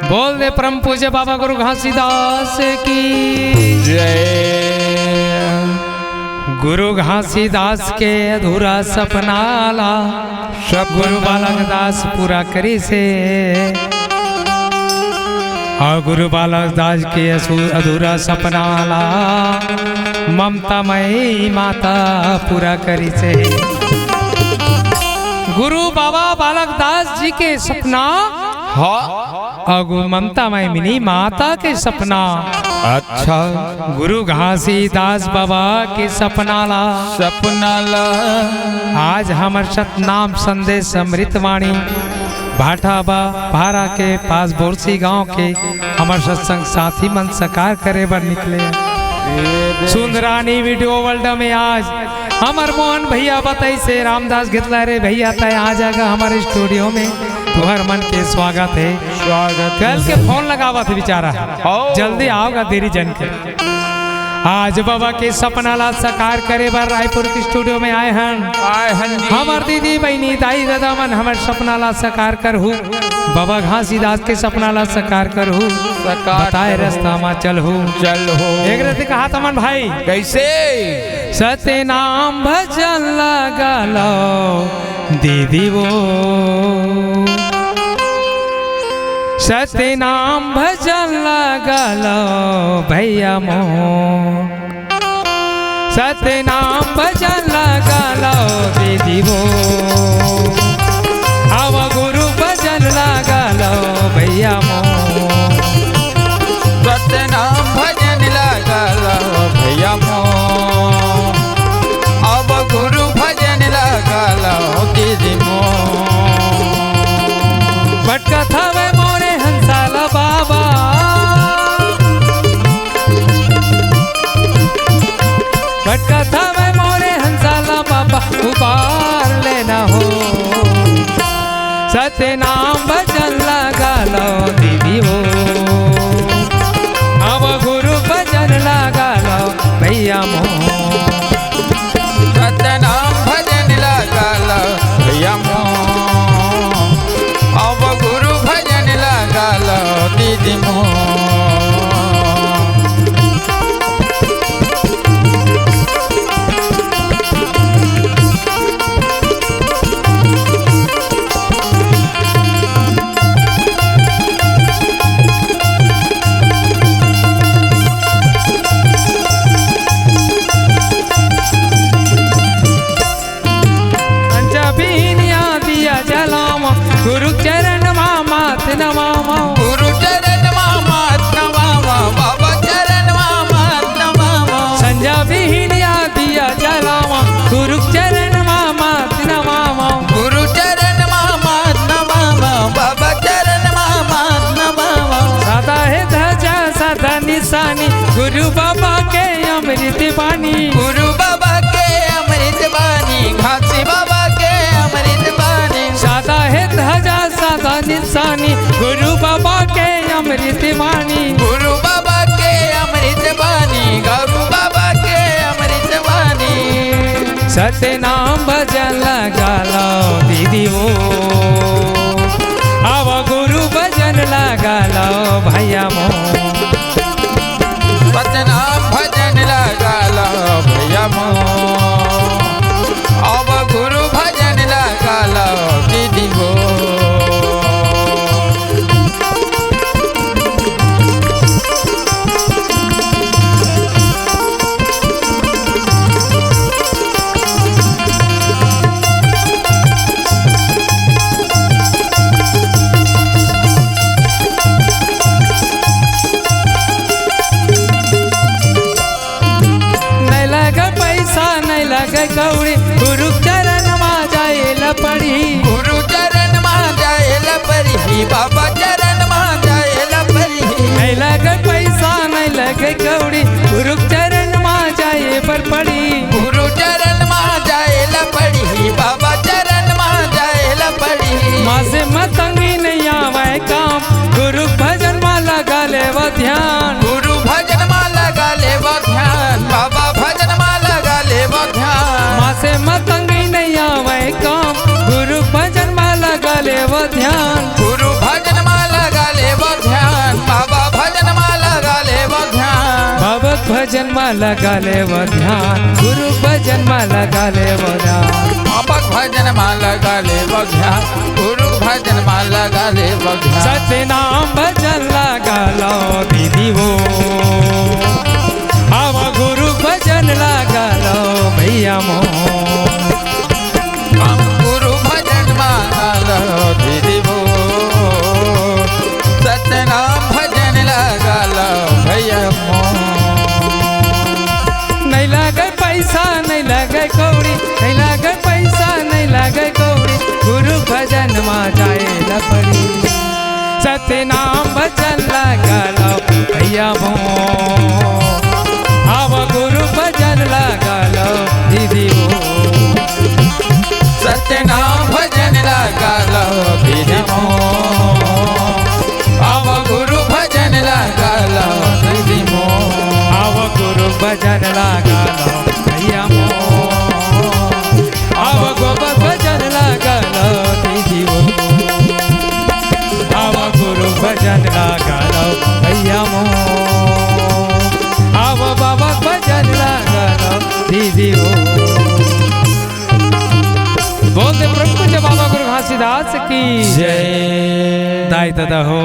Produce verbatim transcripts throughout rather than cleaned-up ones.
बोल दे परम पूज्य बाबा गुरु घासीदास की। जय। गुरु घासीदास के अधूरा सपना ला सब गुरु बालक दास पूरा करिस हे। अउ गुरु बालक दास के असु-, अधूरा सपना ला ममता मई माता पूरा करिस हे। गुरु बाबा बालक दास जी के सपना हाँ। अउ गुरु ममता मई मिनी माता के सपना। अच्छा। गुरु घासीदास बाबा के सपना ला। सपना ला। आज हमर सतनाम संदेश अमृतवाणी भाटाबा भारा के पास बोरसी गांव के हमर सत्संग साथी मन सकार करे बर निकले। सुंदरानी वीडियो वर्ल्ड में आज हमर मोहन भैया बताइस हे, रामदास गितला रे भैया, तय आ जागा हमर स्टूडियो में, तुहर मन के स्वागत हे। स्वागत हे। कल के फोन लगावत हे बेचारा, हो। जल्दी आओगा, देरी जन के। आज बाबा के सपना ला सकार करे बर रायपुर के स्टूडियो में आए हन। आए हन जी। हमर दीदी, बहिनी, दाई, ददा मन हमर सपना ला सकार करहू। बाबा घासीदास के सपना ला सकार करहू। सकार बताए करहू। रस्ता मा चलहू। चलहू। एक रति कहा तमन भाई। कैसे? सतनाम भजन लगा लो दीदी वो, सतनाम भजन लगा लो भैया मो, सतनाम भजन लगा लो दीदी वो, अब गुरु भजन लगा लो भैया मो। सतनाम भजन लगा लो भैया मो, अब गुरु भजन लगा लो दीदी मो। भटकत हवे मोरे हंसाला बाबा, भटकत हवे मोरे हंसाला बाबा, उबार लेना हो। सतनाम भजन लगा लो दीदी हो, अब गुरु भजन लगा लो भैया मो। सतनाम भजन लगा लो भैया मो, अब गुरु भजन लगा लो दीदी मो। संझा बिहनिया दिया जलावा, गुरु चरण मा माथ नवावा। गुरु चरण मा माथ नवावा, बाबा चरण मा माथ नवावा। संझा बिहनिया दिया जलावा, गुरु चरण मा माथ नवावा। गुरु चरण मा माथ नवावा, बाबा चरण मा माथ नवावा। सदा हे ध्वजा सदा निशानी, गुरु बाबा के अमृत बानी। गुरु बाबा के अमृत बानी, घासी बाबा के अमृत बानी। सदा हे ध्वजा सदा निशानी, गुरु बाबा के अमृत बानी। गुरु बाबा के अमृत बानी, गुरु बाबा के अमृत बानी। सतनाम भजन लगा लो दीदी हो, अब गुरु भजन लगा लो भैया मो। सतनाम भजन लगा लो भैया मो, अब गुरु भजन लगा लो दीदी हो। नहीं लगे पैसा, नहीं लगे कौड़ी, गुरु चरण मा जाए ला पड़ी। गुरु चरण मा जाए ला पड़ी, बाबा चरण मा जाए ला पड़ी। नहीं लगे पैसा, नहीं लगे कौड़ी, गुरु चरण मा जाए बर पड़ी। गुरु चरण मा जाए ला पड़ी, बाबा चरण मा जाए ला पड़ी। मासे मतंगी नहीं आवे काम, गुरु भजन मा लगा लेवा ध्यान। गुरु भजन मा लगा लेवा ध्यान, बाबा भजन मा लगा लेवा ध्यान। मासे मतंगी नहीं आवे काम, गुरु भजन मा लगा लेवा ध्यान। गुरु भजन मा लगा लेवा ध्यान। भजन मा लगा ले वो ध्यान, गुरु भजन मा लगा ले वो ध्यान। बाबा भजन मा लगा ले वो ध्यान, गुरु भजन मा लगा ले वो ध्यान। सतनाम भजन लगा लो दीदी वो, अब गुरु भजन लगा लो भैया मोर। हम गुरु भजन मा लो दीदी वो, सतनाम भजन लगा लो भैया मोर। नहीं लगे पैसा, नहीं लगे कौड़ी, नहीं लगे पैसा, नहीं लगे कौड़ी, गुरु भजन मा जाए ला पड़ी। सतनाम भजन लगा लो भैया मोर, अब गुरु भजन लगा लो दीदी वो। सतनाम भजन लगा लो दीदी मोर, अब गुरु भजन लगा लो दीदी मोर। अब गुरु भजन लगा लो भैया मोर, अब गोबर भजन लगा लो दीदी वो। अब गुरु भजन लगा लो भैया मोर, अब बाबा भजन लगा लो दीदी वो। बोल दे प्रभु पूज्य बाबा गुरु घासीदास की जय। दाई ददा हो,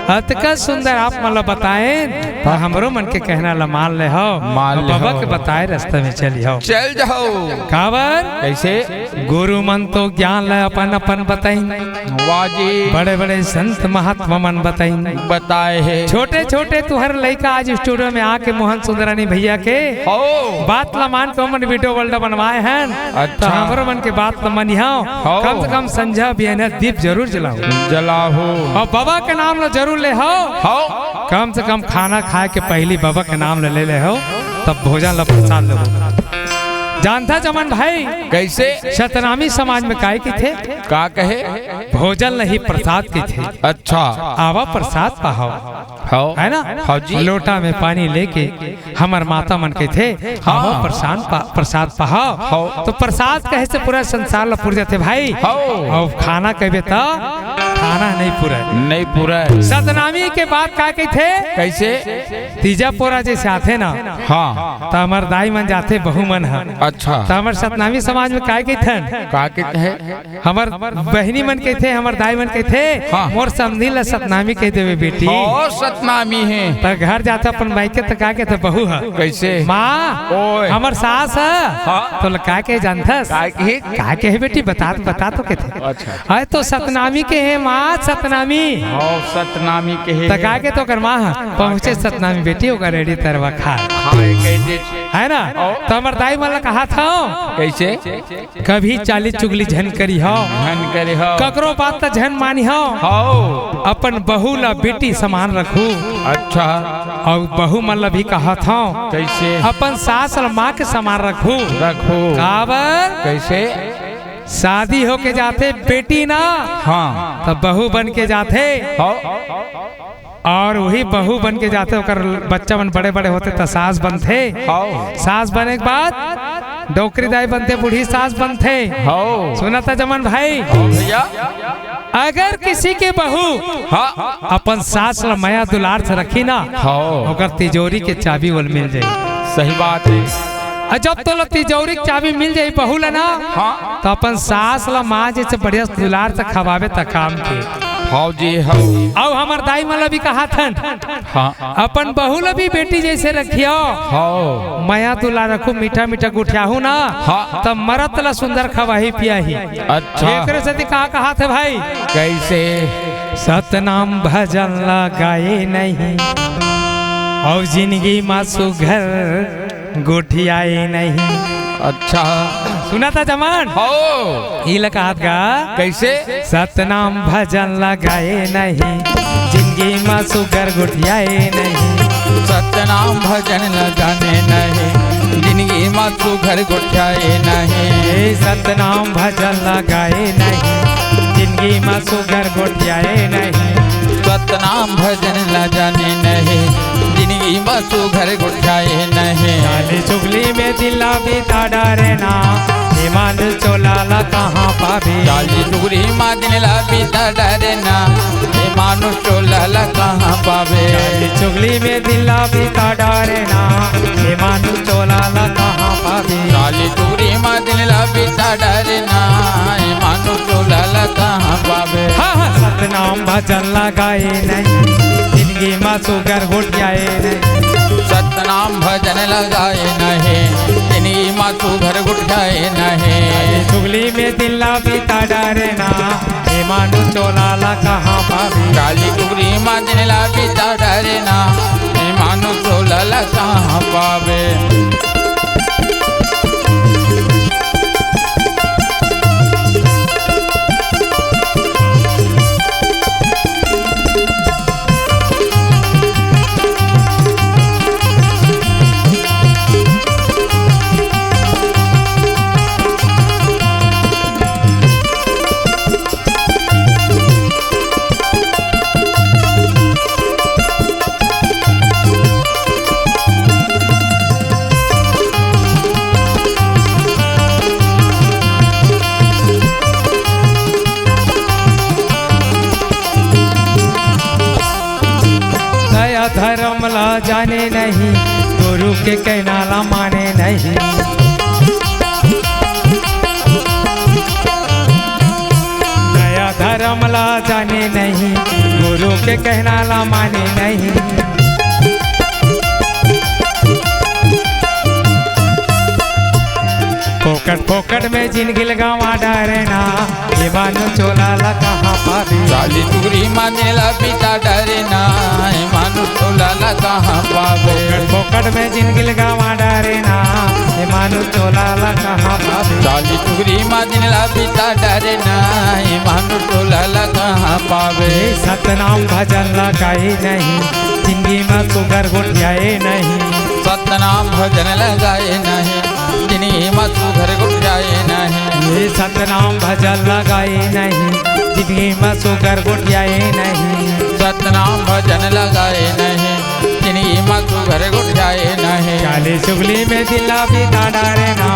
अतका सुंदर आप मन ला बताएन, त हमरो मन के कहना ला मान ले हव। मान अब ले बाबा हव। के बताए रास्ता में चली हव। चल जाओ। काबर? कैसे? गुरु मन तो ज्ञान ला अपन अपन बताइन। वाह जी। बड़े बड़े संत महात्मा मन बताइन। बताए हे। छोटे छोटे तुहर लइका आज स्टूडियो में आके मोहन सुंदरानी भैया के हो। बात ला मान के ओमन वीडियो वर्ल्ड बनवाए हन। अच्छा। तो हमरो मन के बात ला मनिहाव। हो। कम से कम संझा बिहनिया दीप जरूर जलाओ। जलाओ। अउ बाबा के नाम ला जरूर लेहव। हो। कम से कम खाना खाए के पहिली बाबा के नाम ला ले लेहव, तब भोजन ला प्रसाद लेहव। जानथा जमन भाई, कैसे? सतनामी समाज में काय कथे? का कहे? भोजन ला ही प्रसाद कथे। अच्छा। आवा प्रसाद पाहव। हव। है ना? हव जी। लोटा में पानी लेके हमर माता मन कथे, हाँ। "आवा प्रसाद पा-, प्रसाद पाहव।" हव। तो प्रसाद कहे से पूरा संसार ला पुर जाथे भाई। हव। अउ खाना कहिबे त खाना नहीं पुरे। नहीं पुरे। सतनामी के बाद का कथे? कैसे? तीजा पोरा जैसे आथे ना, हाँ। त हमर दाई मन जाथे बहू मन ह। अच्छा। त हमर सतनामी समाज में काय कथन? का कथे? हमर बहिनी मन कथे, हमर दाई मन कथे, हाँ। "मोर समधी ला सतनामी कह देवे बेटी।" ओ, सतनामी हे। त घर जाथे अपन मायके त का कथे बहू ह? कैसे? "माँ, ओए। हमर सास ह।" हाँ। त का कहे जानथस? का कहे? "का कहे बेटी, बता, बता तो," कथे। अच्छा। "अरे तो सतनामी के हे माँ, सतनामी।" हाँ, सतनामी के हे। त का कथे ओकर माँ ह? पहुँचे सतनामी बेटी, ओकर एड़ी तरवा खाए। खाए कह दे। है ना? ओ। त हमर दाई मन ला कहाथंव। कैसे? कभी चाली चुगली झन करिहव। झन करिहव। ककरो बात ला झन मानिहव। हव। अपन बहू ला बेटी समान रखहू। अच्छा। अउ बहू मन ला भी कहाथंव। कैसे? अपन सास ला माँ के समान रखहू। रखहू। काबर? कैसे? शादी होके जाथे बेटी ना। हाँ। त बहू बन के जाथे। हव। अउ वही बहू बन के जाथे, ओकर बच्चा मन बड़े-बड़े होथे त सास बनथे। हव। सास बने के बाद डोकरी दाई बनथे, बूढ़ी सास बनथे। हव। सुनथा जमन भाई? हव भैया। अगर किसी के बहू हाँ। अपन सास ला मया दुलार से रखही ना, हव। ओकर तिजोरी के चाबी ओला मिल जाही। सही बात हे। अउ जब तोला तिजोरी के चाबी मिल जाही बहू ला ना, हाँ। त अपन सास ला माँ जैसे बढ़िया दुलार से खवाबे त काम के। हव जी, हव। अउ हमर दाई मन ला भी कहाथन, हाँ। अपन बहू ला भी बेटी जैसे रखियो। हव। मया दुलार रखहू, मीठा मीठा गोठियाहू ना, हाँ। त मरत ला सुंदर खवाही पियाही। अच्छा। एकरे सेती का कहाथे भाई? कैसे? सतनाम भजन ला गाए नहीं, अउ जिनगी मा सुघर गोठियाए नहीं। अच्छा। सुनथा जमन? हव। ई ला कहाथे गा। कैसे? सतनाम भजन ला गाए नहीं, जिनगी मा सुघर गोठियाए नहीं। सतनाम भजन ला गाए नहीं, जिनगी मा सुघर गोठियाए नहीं। ए सतनाम भजन ला गाए नहीं, जिनगी मा सुघर गोठियाए नहीं। सतनाम भजन ला गाए नहीं, जिनगी मा सुघर गोठियाए नहीं। चाली चुगली में दिल ला बिता डारे ना, हे मानुष चोला ला कहाँ पाबे? चाली चुगली मा दिल ला बिता डारे ना, हे मानुष चोला ला कहाँ पाबे। चाली चुगली में दिन ला बिता डारे ना, ए मानुष चोला ला कहाँ पाबे? चाली चुगली में दिन ला बिता डारे ना, ए मानुष चोला ला कहाँ पाबे? हाँ, हाँ, सतनाम भजन ला गाए नहीं, जिंदगी मा सुघर गोठियाए नहीं। सतनाम भजन ला गाए नहीं, जिंदगी मा सुघर गोठियाए नहीं। चाली चुगली में दिन ला बिता डारे ना, ए मानुष चोला ला कहाँ पाबे? चाली चुगली में दिन ला बिता डारे ना, ए मानुष चोला ला कहाँ पाबे? नया धर्म ला जाने नहीं, गुरु के कहना ला माने नहीं। नया धर्म ला जाने नहीं, गुरु के कहना ला माने नहीं। फोकट फोकट में जिंदगी ल गंवा डारे ना, ए मानुष चोला ला कहाँ पाबे? चाली चुगली में दिन ला बिता डारे ना, ए मानुष चोला ला कहाँ पाबे? फोकट फोकट में जिंदगी ल गंवा डारे ना, ए मानुष चोला ला कहाँ पाबे? चाली चुगली में दिन ला बिता डारे ना, ए मानुष चोला ला कहाँ पाबे? ए सतनाम भजन ला गाए नहीं, जिंदगी मा सुघर गोठियाए नहीं। सतनाम भजन ला गाए नहीं, जिंदगी मा सुघर गोठियाए नहीं। ए सतनाम भजन ला गाए नहीं, जिंदगी मा सुघर गोठियाए नहीं। सतनाम भजन ला गाए नहीं, जिंदगी मा सुघर गोठियाए नहीं। चाली चुगली में दिन ला बिता डारे ना,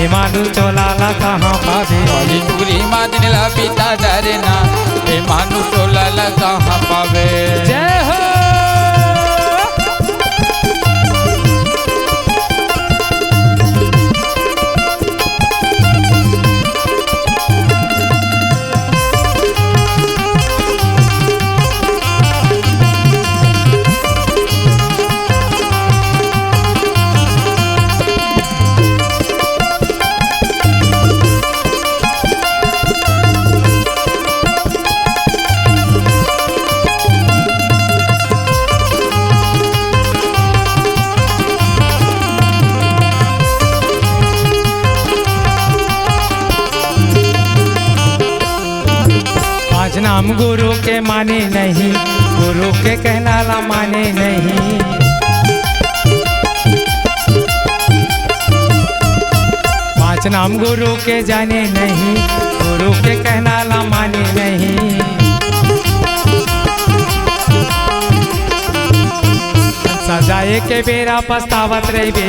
ए मानुष चोला ला कहाँ पाबे? चाली चुगली में दिन ला बिता डारे ना, ए मानुष चोला ला कहाँ पाबे? जय हो। पाँच नाम गुरु के माने नहीं, गुरु के कहना ला माने नहीं। पाँच नाम गुरु के जाने नहीं, गुरु के कहना ला माने नहीं। सजाए के बेरा पछतावत रहिबे,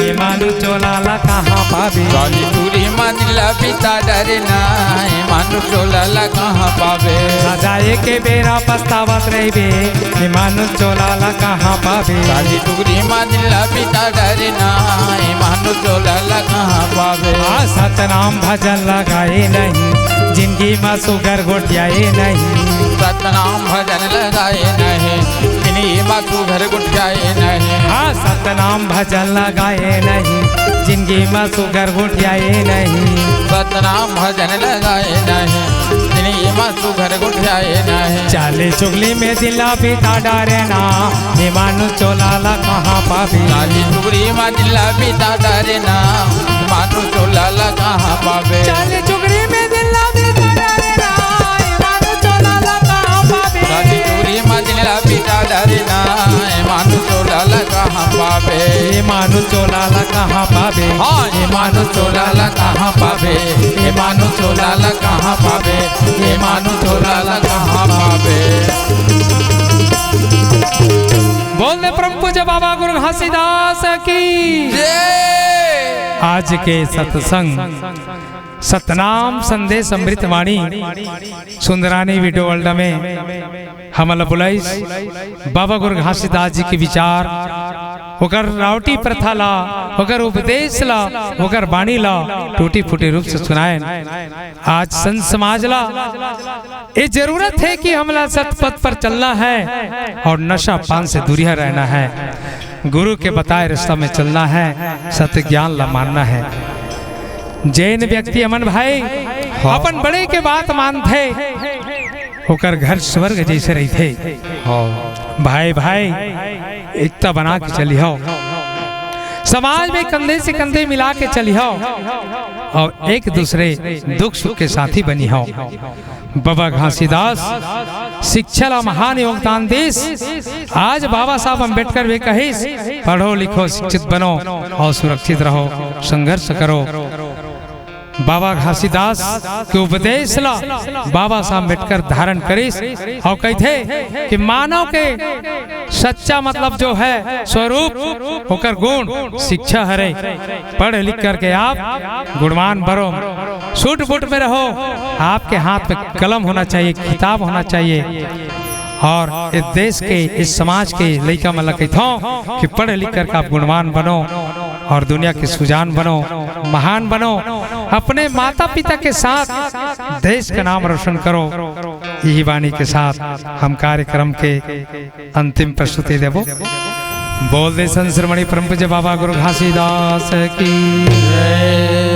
ए मानुष चोला ला कहाँ पाबे? चाली चुगली में दिन ला बिता डारे ना, ए मानुष चोला ला कहाँ पाबे? सजाए के बेरा पछतावत रहिबे, ए मानुष चोला ला कहाँ पाबे? चाली चुगली में दिन ला बिता डारे ना, ए मानुष चोला ला कहाँ पाबे? आ सतनाम भजन ला गाए नहीं, जिंदगी मा सुघर गोठियाए नहीं। सतनाम भजन ला गाए नहीं, जिंदगी मा सुघर गोठियाए नहीं। हाँ, सतनाम भजन ला गाए नहीं, जिंदगी मा सुघर गोठियाए नहीं। सतनाम भजन ला गाए नहीं, जिंदगी मा सुघर गोठियाए नहीं। चाली चुगली में दिन ला बिता डारे ना, ए मानुष चोला ला कहाँ पाबे? चाली चुगली में दिन ला बिता डारे ना, ए मानुष चोला ला कहाँ पाबे? चाली चुगली में दिन ला बिता डारे ना, ए मानुष चोला ला कहाँ पाबे? चाली चुगली में दिन ला बिता डारे ना, ए मानुष चोला ला कहाँ पाबे? ए मानुष चोला ला कहाँ पाबे? हाँ, ए मानुष चोला ला कहाँ पाबे? ए मानुष चोला ला कहाँ पाबे? ए मानुष चोला ला कहाँ पाबे? बोल दे परम पूज्य बाबा गुरु घासीदास की। जय। आज के सत्संग सतनाम संदेश अमृत वाणी सुंदरानी वीडियो वर्ल्ड में हमला बुलाइस। बाबा गुरु घासीदास जी के विचार, ओकर रावटी प्रथा ला, ओकर उपदेश ला, ओकर वाणी ला टूटी फूटी रूप से सुनाएन। आज संत समाज ला ये जरूरत है कि हमला सतपथ पर चलना है और नशा पान से दूरिया रहना है। गुरु के बताए रास्ता में चलना है, सत्य ज्ञान ला मानना है। जेन व्यक्ति अमन भाई अपन बड़े के बात मानथे, ओकर घर स्वर्ग जैसे रहिथे। भाई भाई एकता बना के चलिहो, समाज में कंधे से कंधे मिला के चलिहो और एक दूसरे दुख सुख के साथी बनिहो। बाबा घासीदास शिक्षा ला महान योगदान दिस। आज बाबा साहब अम्बेडकर भी कहिस, पढ़ो लिखो शिक्षित बनो और सुरक्षित रहो, संघर्ष करो। बाबा घासीदास के उपदेश ला बाबा साहब अम्बेडकर धारण करिस और कहिथे कि मानव के सच्चा मतलब जो है स्वरूप, ओकर गुण शिक्षा हरे। पढ़ लिख करके आप गुणवान बनो, सूट बूट में रहो, आपके हाथ में कलम होना चाहिए, किताब होना चाहिए। और इस देश के, इस समाज के लइका मन ला कहिथों कि पढ़ लिख करके आप गुणवान बनो और दुनिया के सुजान बनो, महान बनो, अपने माता पिता के साथ देश का नाम रोशन करो। यही वाणी के साथ हम कार्यक्रम के अंतिम प्रस्तुति देबो। बोल दे संत शिरोमणि परम पूज्य बाबा गुरु घासीदास की।